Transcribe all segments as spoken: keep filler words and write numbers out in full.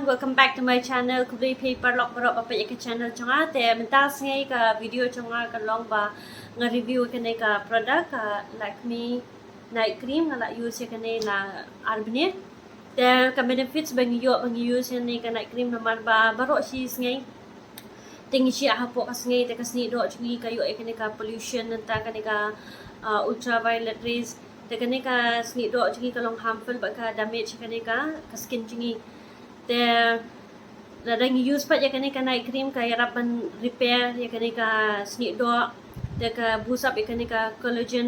Welcome back to my channel. Khublei phi paralok baroh ba peit ïa ka channel jong nga. Te mynta sngi ka video jong nga ka long ba nga review kane ka product, ka Lakme night cream. Nga la use ïa kane na ar bnai. Te ka benefits ba ngi ïoh ba ngi use ïa kane ka night cream namar ba baroh shi sngi te ngi shah hapoh ka sngi, te ka snieh doh jong ngi ka ïoh ïa kane ka pollution, nangta kane ka, uh, ultraviolet rays. Te kane ka snieh doh jong ngi ka long harmful bad ka damage kane ka, ka skin jong ngi. Te lada ngi use pat ïa kane ka night cream ka ïarap ban repair ïa kane ka snieh doh, te ka boost up ïa kane ka collagen,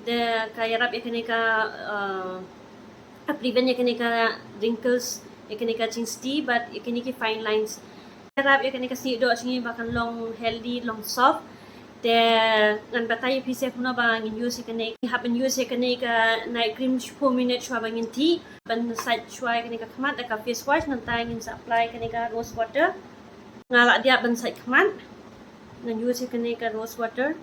te ka ïarap ïa kane ka, uh, ka prevent ïa kane ka wrinkles, ïa kane ka jingsti bad ïa kine ki fine lines. Ïarap ïa kane ka snieh doh jong ngi ba kan long healthy, long soft. Te ngan batai ïa phi shuwa kumno ba ngin use ïa kane. Hap ban use ïa kane ka night cream shiphew minit shuwa ba ngin thiah. Ban sait shuwa ïa kane ka khmat da ka face wash, nangta ngin sa apply ïa kane ka rose water. Nga la dep ban sait khmat. Ngan use ïa kane ka rose water.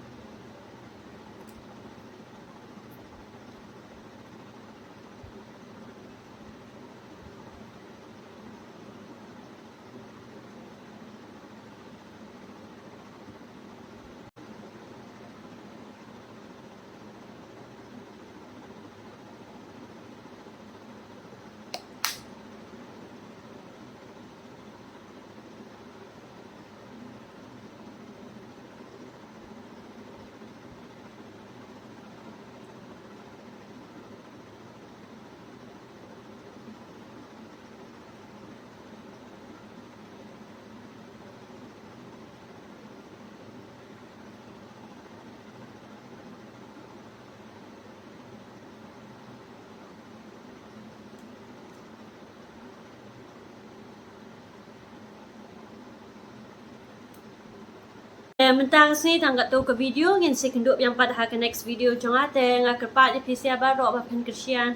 Te mynta ka sngi tang katto ka video, ngin sa ïakynduh biang pat ha ka next video jong nga. Te nga kyrpad ïa phi shuwa baroh ba phin kyrshan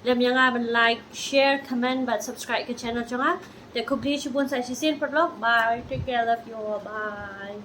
lem ïa nga ban like, share, comment bad subscribe ka channel jong nga. Te khublei shibun sa shisien paralok. Bye. Take care. Love you all. Bye.